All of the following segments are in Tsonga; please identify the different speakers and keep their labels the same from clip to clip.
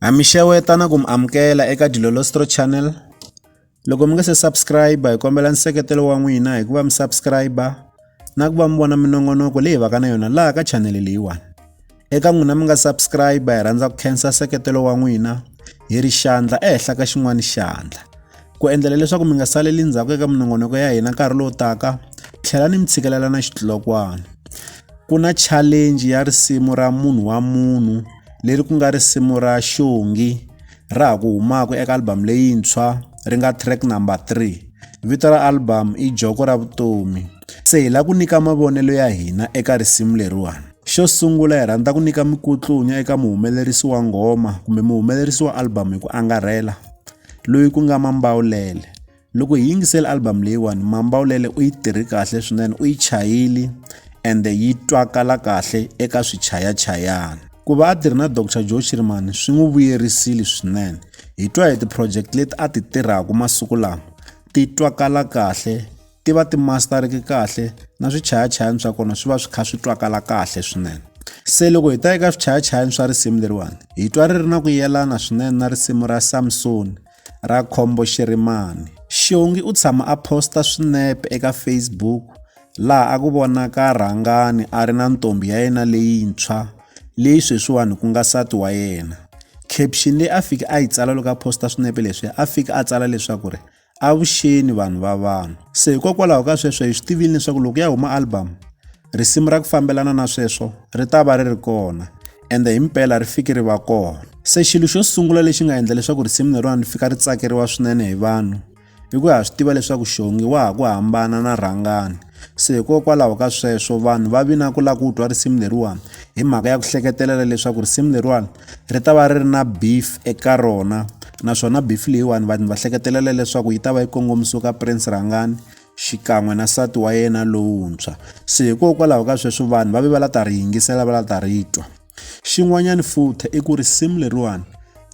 Speaker 1: Ha mi xeweta na ku mi amukela eka Dilolostro Channel. Loko mi nga se subscribe hi kombela nseketelo wa n'wina hi ku va mi subscribe na ku va mi vona minongonoko leyi va ka na yona laha ka chanele leyiwani. Eka n'wina mi nga subscribe hi rhandza ku khensa nseketelo wa n'wina hi ri xandla ehenhla ka xin'wana xandla. Ku endlela leswaku mi nga saleli ndzhaku eka minongonoko ya hina nkarhi lowu taka, tlhelani mi tshikelela na xitlokwana. Ku na challenge ya risimu ra munhu wa munhu leri ku nga risimu ra Xongi ra ha ku humaka eka album leyintshwa ri nga track number 3. Vito ra album i Joko ra Vutomi. Se hi lava ku nyika mavonelo ya hina eka risimu leriwani. Xo sungula hi rhandza ku nyika mikutlunya eka muhumelerisi wa nghoma kumbe muhumelerisi wa album hi ku angarhela loyi ku nga Mambawulele. Loko hi yingisela album leyiwani Mambawulele u yi tirhi kahle swinene u yi chayile ende yi twakala kahle eka swichayachayana. Ku va a tirhe na Doctor Joe Shirimani swi n'wi vuyerisile swinene. Hi twa hi ti-project leti a ti tirhaka masiku lama ti twakala kahle ti va ti master-eke kahle na swichayachayani swa kona swi va swi kha swi twakala kahle swinene. Se loko hi ta eka swichayachayani swa risimu leriwani hi twa ri ri na ku yelana swinene na risimu ra Samsoni ra Khombo Shirimani. Xongi u tshama a posta swinepe eka Facebook laha a ku vonaka Rhangani a ri na ntombhi ya yena leyintshwa leyi sweswiwani ku nga nsati wa yena. Caption leyi a fika a yi tsala loko a posta swinepe leswiya a fika a tsala leswaku ri avuxeni vanhu va vanhu. Se hikokwalaho ka sweswo hi swi tivile leswaku loko ya huma album risimu ra ku fambelana na sweswo ri ta va ri ri kona ende himpela ri fiki ri va kona. Se xilo xo sungula lexi nga endla leswaku risimu leriwani ri fika ri tsakeriwa swinene hi vanhu i ku ha swi tiva leswaku Xongi wa ha ku hambana na Rhangani se hikokwalaho ka sweswo vanhu va vi na ku lava ku twa risimu leriwani hi mhaka ya ku hleketelela leswaku risimu leriwani ri ta va ri ri na beef eka rona naswona beef leyiwani vanhu va hleketelela leswaku yi ta va yi kongomisiwe ka Prince Rhangani xikan'we na nsati wa yena lowuntshwa se hikokwalaho ka sweswo vanhu va ve va la ta ri yingisela va la ta ri twa xin'wanyana futhi i ku risimu leriwani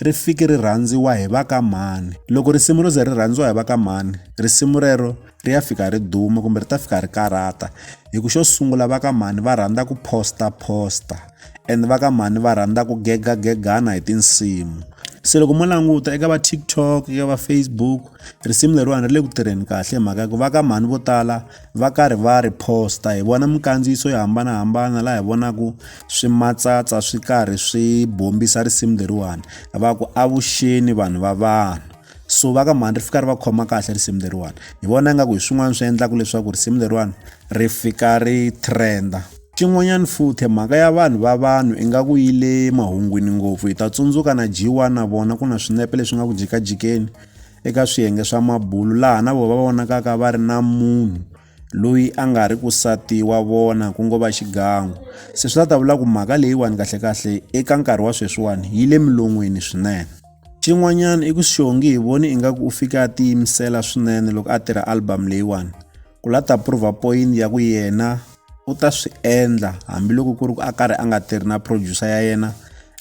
Speaker 1: ri fike ri rhandziwa hi va ka mhani loko risimu ro ze ri rhandziwa hi va ka mhani risimu rero ri ya fika ri duma kumbe ri ta fika ri karhata hi ku xo sungula va ka mhani va rhandza ku posta posta and va ka mhani va rhandza ku gegagegana hi tinsimu se loko mo languta eka va TikTok eka va Facebook risimu leriwani ri le ku tirheni kahle hi mhaka ya ku va ka mhani vo tala va karhi va ri posta hi vona minkandziyiso yo hambanahambana laha hi vonaka swimatsatsa swi karhi swi bombisa risimu leriwani va ku avuxeni vanhu va vanhu so va ka mhani ri fika ri va khoma kahle risimu leriwani hi vona ingaku hi swin'wana swi endlaka leswaku risimu leriwani ri fika ri trend-a. Xin'wanyana futhi mhaka ya vanhu va vanhu ingaku yi le mahungwini ngopfu hi ta tsundzuka na G1 na vona ku na swinepe leswi nga ku jikajikeni eka swiyenge swa mabulu laha na vona va vonakaka va ri na munhu loyi a nga ri ku sati wa vona ku ngo va xigangu se swi la ta vula ku mhaka leyiwani kahlekahle eka nkarhi wa sweswiwani yi le milon'weni swinene xin'wanyana i ku Xongi hi voni ingaku u fike a tiyimisela swinene loko a tirha album leyiwani ku la ta prove point ya ku yena u ta swi endla hambiloko ku ri ku a karhi a nga tirhi na producer ya yena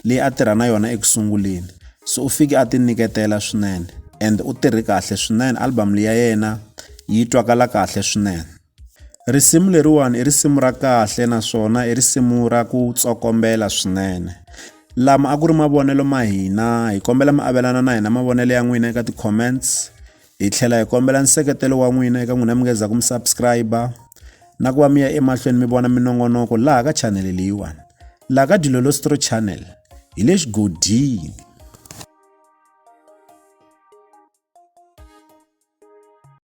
Speaker 1: leyi a tirha na yona eku sunguleni so u fike a ti nyiketela swinene and u tirhe kahle swinene album leyi ya yena yi twakala kahle swinene risimu leriwani i risimu ra kahle naswona i risimu ra ku tsokombela swinene lama a ku ri mavonelo ma hina hi kombela mi avelana na hina mavonelo ya n'wina eka ti-comments Hi tlhela hi kombela nseketelo wa n'wina eka n'wina mi nga za ku mi subscribe na ku va mi ya emahlweni mi vona minongonoko laha ka chanele leyiwani laha ka Dilolostro channel hi le xigodini.